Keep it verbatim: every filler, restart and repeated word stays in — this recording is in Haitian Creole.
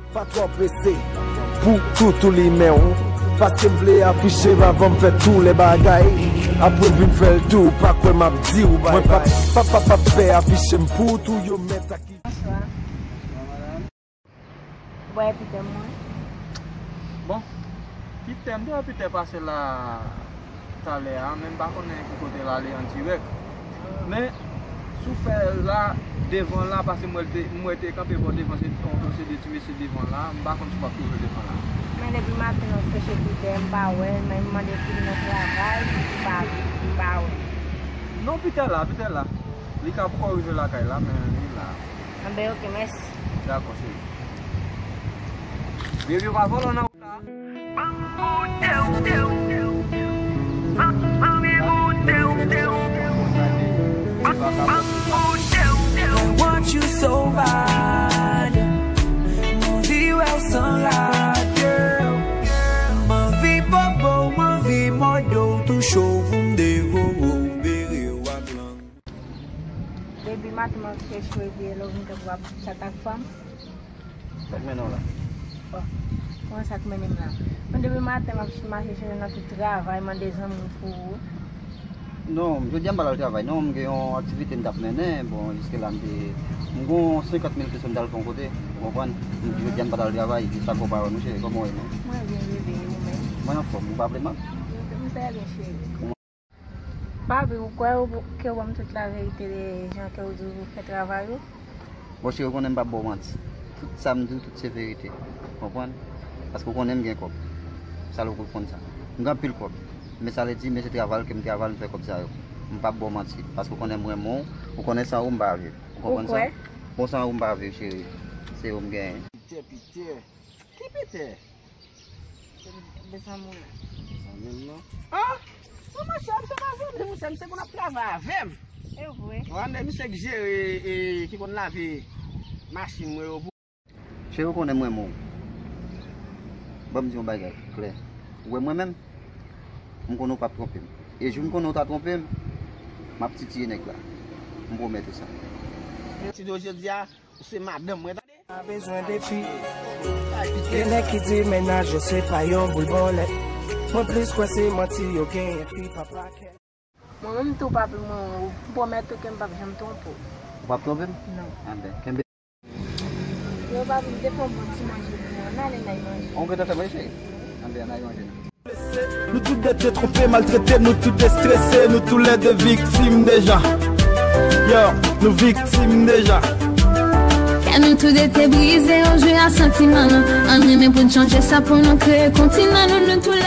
Pa twò prese pou toutou limen w, paske m vle afiche m avan m fè tou lè bagay. Apre m vin fè l tou, pa kwè m ap di w bay bay. Mwen p ap, p ap, p ap, p ap pè afiche m pou tou yo mèt ak. Bonswa. Ou pa wè Pitè mwen? Bon, Pitè, m te wè Pitè pase la talè a, men m pa konnen ki kote l ale an dirèk. Men, si w fè la, devan la, paske m wè l te, m wè te kanpe bò devan, se, se de ti mesye devan la, m pa konn si w p ap twouve l devan la. Men depi maten nan m chèche Pitè, m pa wè l, men m mande pou l nan travay, m pa, m pa wè l. Non, Pitè la, Pitè la. Li ka poko rive lakay la, men li la. Anben, oke, mèsi. Dakò, cheri. Baby, ou pa vòlò nan wout la. Want you so bad. M anvi wè w san lagè. M anvi bobo, m anvi mòde w, touche w pou m devore w, bere w ak lang. Depi maten m ap chèche w epi lè w vin kanpe w ap chat ak fanm. Sa k mennen w la? Bon, kòman sa k mennen m la? Mwen depi maten m ap mache chèche nan tout travay, mande zanmi pou ou. Non, jodi a m pa t al travay non, m gen yon aktivite m t ap mennen, bon, jiske la m te, m gen yon senkant mil peso m t al fè yon kote, ou konprann? Jodi a m pa t al travay, se sa k ou pa wè m cheri, kòman w ye menm? Mwen byen bebe, e ou menm? Mwen anfòm, ou pa vle m ap? M trè byen cheri. Papi, ou kwè ou, ke ou ban m tout laverite de jan ke ou di ou fè travay ou? Bon cheri, ou konnen m p ap ba w manti. Tout sa m di w, tout se verite. Ou konprann? Paske ou konnen m gen kòb. Sa lè ou konn sa. M gen anpil kòb. Men sa vle di, men se travay ke m travay, m fè kòb sa yo. M p ap ba w manti. Paske ou konnen m renmen w, ou konnen san ou m pa viv. Ou konprann sa? Bon, san ou m pa viv, cheri. Se ou m genyen. Pitè, Pitè. Ki Pitè? Bezanmi w la. Zanmi m non. Ah! Non, monchè, m se pa zanmi, monchè, m se moun ap travay avè m. E vre? Wande misye k jere, e, ki konn lave machin mwen yo pou. Cheri, ou konnen m renmen w. Ban m di yon bagay klè. Ou wè mwen menm, m konnen w p ap twonpe m. E jou m konnen w ta twonpe m, m ap titiye nèg la. M pwomèt ou sa. Ti do jodi a, ou se madanm mwen, tande? Pa bezwen defi. Gen nèg ki di mennaj yo se pa yon boul bòlèt. Mwen plis kwè se manti yo genyen, fi pa pakèt. Mwen menm tou papi mwen, ou pwomèt ou ke m p ap janm twonpe w. Ou p ap twonpe m? Non. Anben, kenbe. Yo papi, m te fè yon bon ti manje pou mwen. Ann ale n al manje. On gentan fè manje cheri? Anben, ann al manje non. Nou tout de te twonpe, maltrete, nou tout de strese, nou tou lè de viktim deja. Yo, nou viktim deja. Kè nou tou de te brize, yo jwe a santiman nou. Ann renmen pou n chanje sa pou nou kreye kontinan nou, nou tou